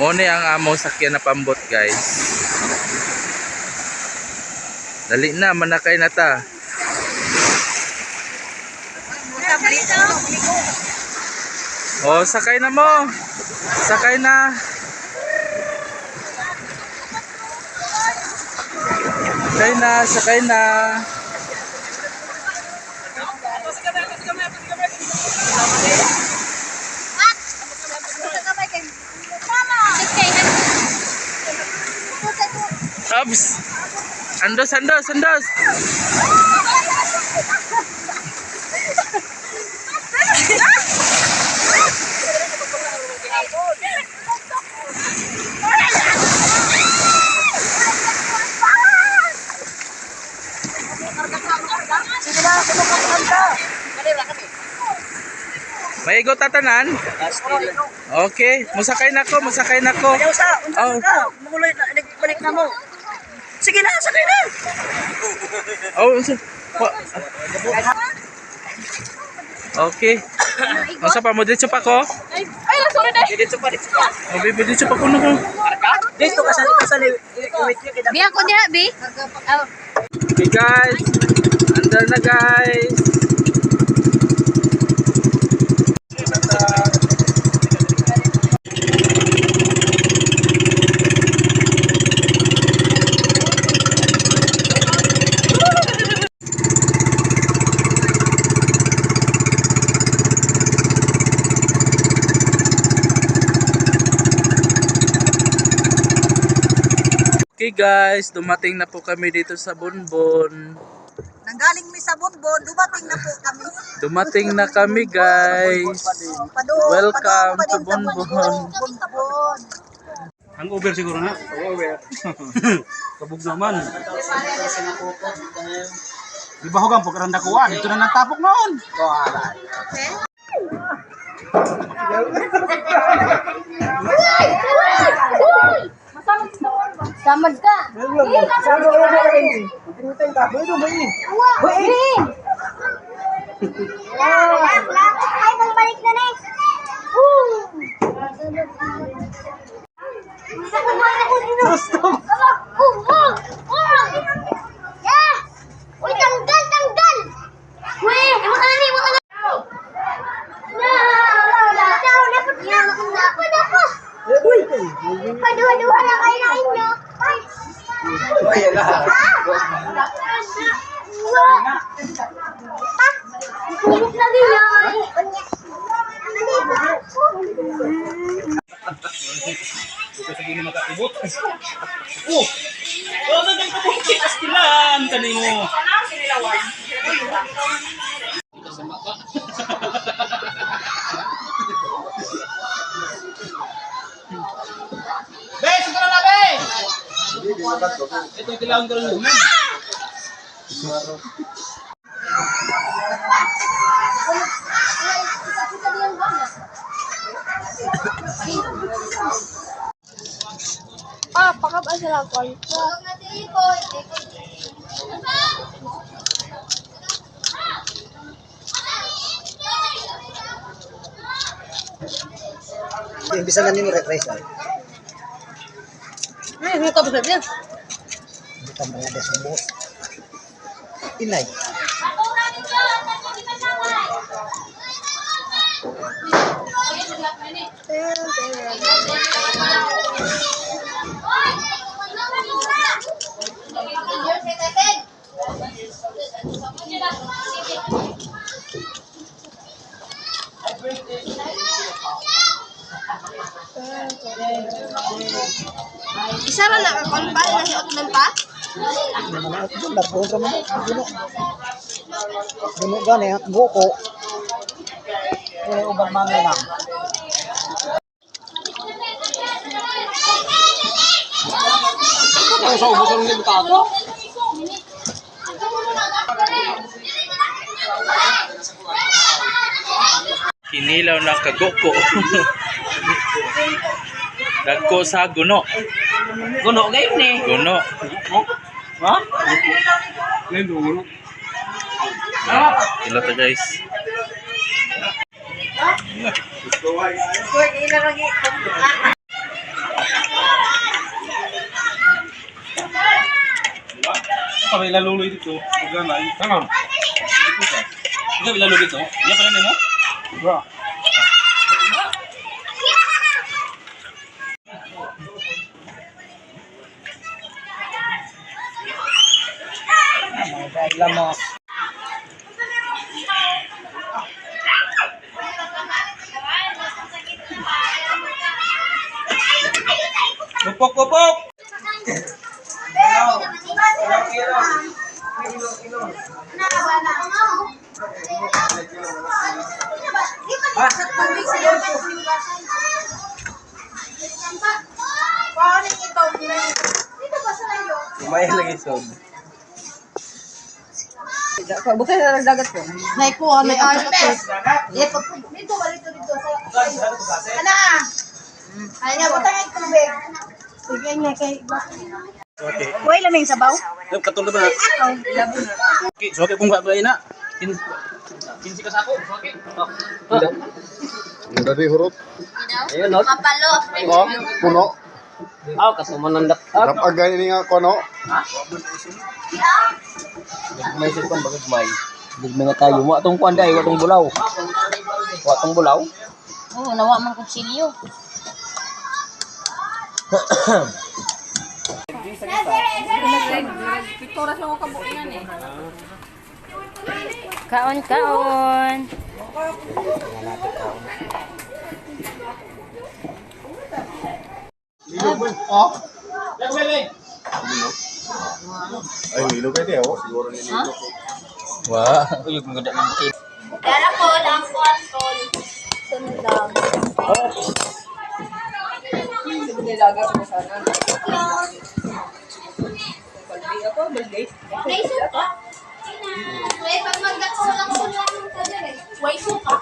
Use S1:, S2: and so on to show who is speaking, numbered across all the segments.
S1: Mo ni ang among sakyan na pambot, guys. Dali na, manakay na ta. Oh, sakay na mo. Sakay na. Sakay na, sakay na. Abs. Andos, andos, andos.
S2: Sige na, kumukuhan ka.
S1: Maigo tatanan. Okay, musakay na ko, musakay na ko.
S2: Ayaw sa, unsa
S1: Oh.
S2: ka? Muguloy na, balik na mo. Sige na, sakay na.
S1: Oh, unsa? Okay. Unsa pa mo dito pa ko?
S3: Ay, ay, sorry na.
S2: Dito pa, dito pa.
S1: Oh, baby, dito pa ko na ko.
S2: Dito ka sa sa wait niya
S3: Bi, ako diha, Bi. Oh.
S1: Okay guys, andar na guys. Okay guys, dumating na po kami dito sa Bonbon.
S4: Nanggaling mi sa Bonbon, dumating na po kami.
S1: Dumating na kami guys.
S4: Padoon,
S1: Welcome
S4: padoon pa
S1: to
S4: din sa
S1: Bonbon.
S4: Bonbon.
S5: Ang over siguro na. Over. Kabog naman. Di ba hugang pagkaranda ko ah, dito na nagtapok noon.
S3: Samad ka.
S6: Ay, balik na na eh. Yeah! Uy, tanggal, tanggal! Uy, imo ka na, imo ka na. Napo, napo. Paduha-duha na kayo na inyo. Ah! Init lagi yun.
S5: Makakubot. Oh! Oh, dagang kabot. Astilan kanimo. Be, siguro na be. Ito kailangan ko lang.
S3: Ah, pakabal sila ko.
S2: Imbisa na nimo refresh ay.
S3: Ay, hindi ko pa sabi.
S2: Hindi ka mga desubos. Inay.
S3: Isa ra na ka kon pa na si Otman pa.
S2: Mga doon na po man. Duno. Duno gani buko. Wala ubang mami lang.
S5: Sa ubusan ng butato.
S1: Kinilaw na kagoko. Dagko sa guno.
S5: Guno game ni.
S1: Guno.
S5: Ha? Ngayon guno.
S1: Ilo to guys.
S5: ilaluloy dito. Ugana. Tama. Ikaw ilalo dito. Iya pala nimo? Bra.
S2: Lamos.
S1: Pupok, pupok!
S7: May lagi sob.
S4: Bukay na nagdagat ko.
S3: Naikuha, may ayos ako. Dito, dito, dito. Ana ah. Ay, nga, butang ay tubig. Sige niya kay
S4: Uy, laming sabaw.
S5: Katulad ba na? Okay, so kung ba na. 15 ka sako. Okay.
S8: Dali hurot.
S7: Ayun, no?
S6: Mapalo.
S8: Oh, puno.
S7: Ah, kasumanandak. Ah,
S8: Rapagay ni nga kono.
S7: may sa kwan bagag may. Gugmay na tayo. Wa tong kwan dai, wa tong bulaw. Wa tong bulaw.
S6: Oo, nawa man kutsilyo. Kaon, kaon.
S8: Oh. Ay, nilo kay oh. Siguro ni nilo.
S1: Wow.
S7: Uy, maganda ng kid.
S6: Dala ko, lang ko, tol. Sundang. May suka. May pag magdako lang ko lang ka dyan eh. May suka.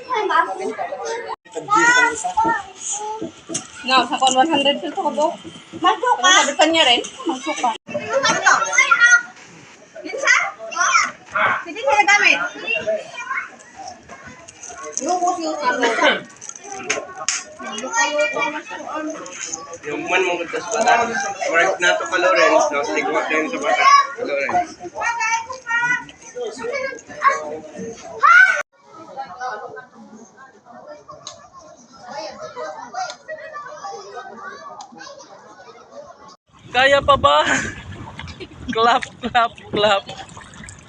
S6: Ay, ma.
S3: No, sa kon 100 peso ko bo.
S4: Magsuka.
S3: Sabi pa niya rin, magsuka.
S4: Ano to? Kinsa? Sige sila gamit.
S7: Yung man mong gud sa bata. Work na to ka Lawrence, no? Stigma din sa bata. Ka Lawrence.
S1: Kaya pa ba? Clap, clap, clap.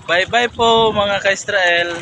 S1: Bye-bye po mga ka-Israel.